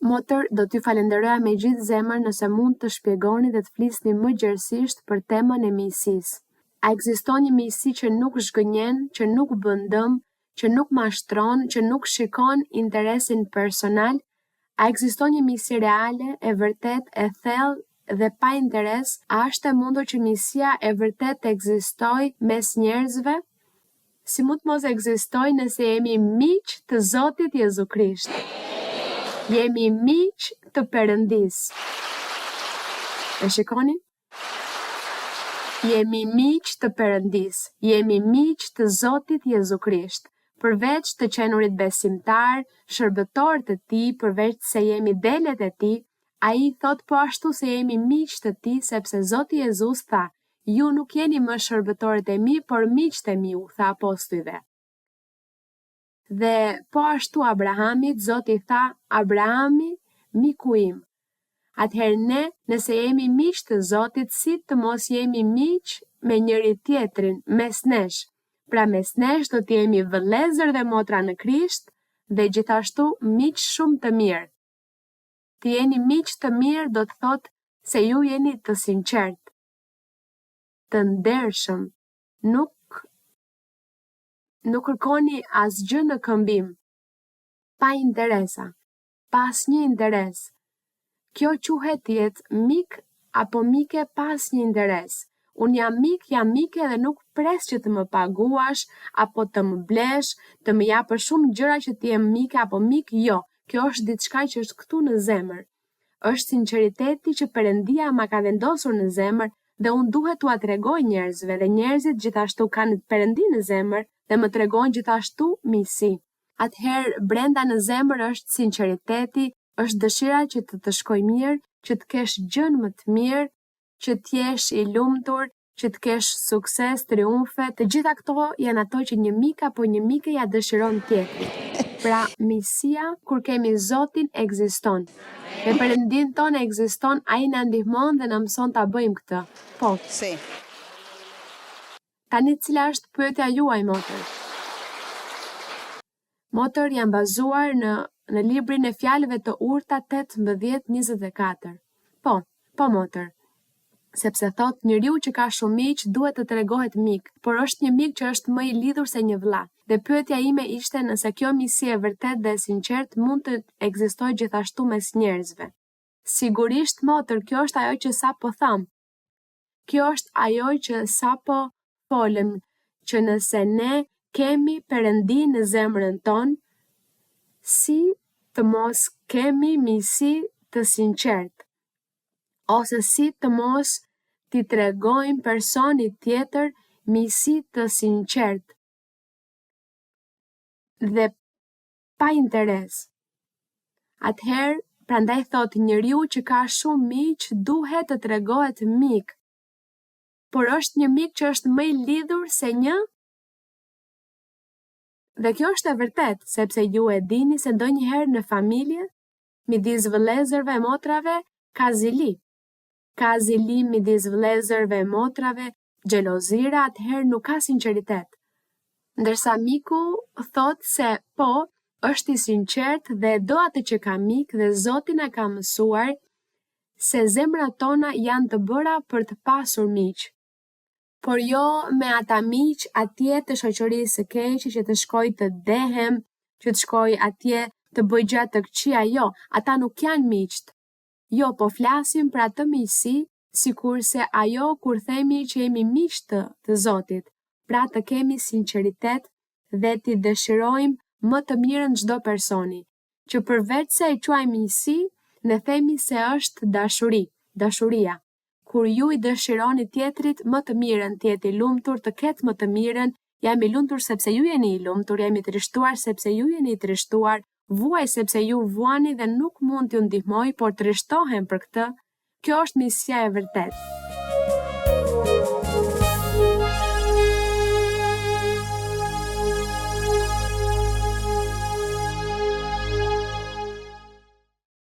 Motër, do t'ju falenderoja me gjithë zemër nëse mund të shpjegoni dhe të flisni më gjerësisht për temën e miqësisë. A ekziston një miqësi që nuk zhgënjen, që nuk bën dëm, që nuk mashtron, që nuk shikon interesin personal? A ekziston një miqësi reale, e vërtetë, e thellë dhe pa interes? A është e mundur që miqësia e vërtetë të ekzistojë mes njerëzve? Si mund të mos ekzistojë nëse jemi miq të Zotit Jezu Krisht? Jemi miq të Perëndisë. E shikoni? Jemi miq të Perëndisë, jemi miq të Zotit Jezu Krisht. Përveç të qenurit besimtarë, shërbëtorë të Tij, përveç se jemi delet e Tij, Ai thotë po ashtu se jemi miq të Tij sepse Zoti Jezus tha, Ju nuk jeni më shërbëtorët e mi, por miqtë e mi, u tha apostujve. Dhe po ashtu Abrahamit, Zoti i tha, Abrahami, miku im. Atëherë ne, nëse jemi miq të Zotit, si të mos jemi miq me njëri-tjetrin, mes nesh? Pra mes nesh do të jemi vëllezër dhe motra në Krisht dhe gjithashtu miq shumë të mirë. Të jeni miq të mirë do të thotë se ju jeni të sinqertë, të ndershëm, nuk nuk kërkoni asgjë në këmbim, pa interesa, pa asnjë interes. Kjo quhet të jetë mik apo mike pa asnjë interes. Unë jam mik, jam mike dhe nuk pres që të më paguash apo të më blesh, të më japësh shumë gjëra që të jem mike apo mik, jo. Kjo është diçka që është këtu në zemër. Është sinqeriteti që Perëndia ma ka vendosur në zemër dhe unë duhet t'ua tregoj njerëzve dhe njerëzit gjithashtu kanë Perëndinë në zemër dhe më tregojnë gjithashtu miqësi. Atëherë brenda në zemër është sinqeriteti, është dëshira që të të shkojë mirë, që të kesh gjënë më të mirë, që të jesh i lumtur, që të kesh sukses, triumfe, të gjitha këto janë ato që një mik apo një mike ia dëshiron tjetrit. Pra, miqësia kur kemi Zotin ekziston. Me Perëndinë tonë ekziston, ai na ndihmon dhe na mëson ta bëjmë këtë. Po. Si. Tani cila është pyetja juaj, motër? Motër jam bazuar në në librin e fjalëve të urta 18:24. Po, po motër. Sepse thotë njeriu që ka shumë miq duhet të tregohet mik, por është një mik që është më i lidhur se një vëlla. Dhe pyetja ime ishte nëse kjo miqësi e vërtetë dhe e sinqertë mund të ekzistojë gjithashtu mes njerëzve. Sigurisht motër, kjo është ajo që sapo thamë. Kjo është ajo që sapo folëm, që nëse ne kemi Perëndinë në zemrën tonë, si të mos kemi miqësi të sinqertë, ose si të mos t'i tregojmë personit tjetër miqësi të sinqertë dhe pa interes. Atëherë, prandaj thotë njeriu që ka shumë miq duhet të tregohet mik, por është një mik që është më i lidhur se një Dhe kjo është e vërtetë, sepse ju e dini se ndonjëherë në familje, midis vëllezërve e motrave, ka zili. Ka zili midis vëllezërve e motrave, xhelozira, atëherë nuk ka sinqeritet. Ndërsa miku thotë se po, është i sinqertë dhe e do atë që ka mik dhe Zoti na ka mësuar se zemrat tona janë të bëra për të pasur miq. Por jo me ata miq atje të shoqërisë së keqe që të shkoj të dehem, që të shkoj atje të bëj gjëra të këqija, jo, ata nuk janë miqtë. Jo, po flasim për atë miqësi sikurse ajo kur themi që jemi miq të, të Zotit, pra të kemi sinqeritet dhe t'i dëshirojmë më të mirën çdo personi, që përveç se e quajmë miqësi, ne themi se është dashuri, dashuria. Kur ju i dëshironi tjetrit më të mirën, të jetë i lumtur, të ketë më të mirën, jam i lumtur sepse ju jeni i lumtur, jam i trishtuar sepse ju jeni i trishtuar, vuaj sepse ju vuani dhe nuk mund t'ju ndihmoj, por trishtohem për këtë. Kjo është miqësia e vërtetë.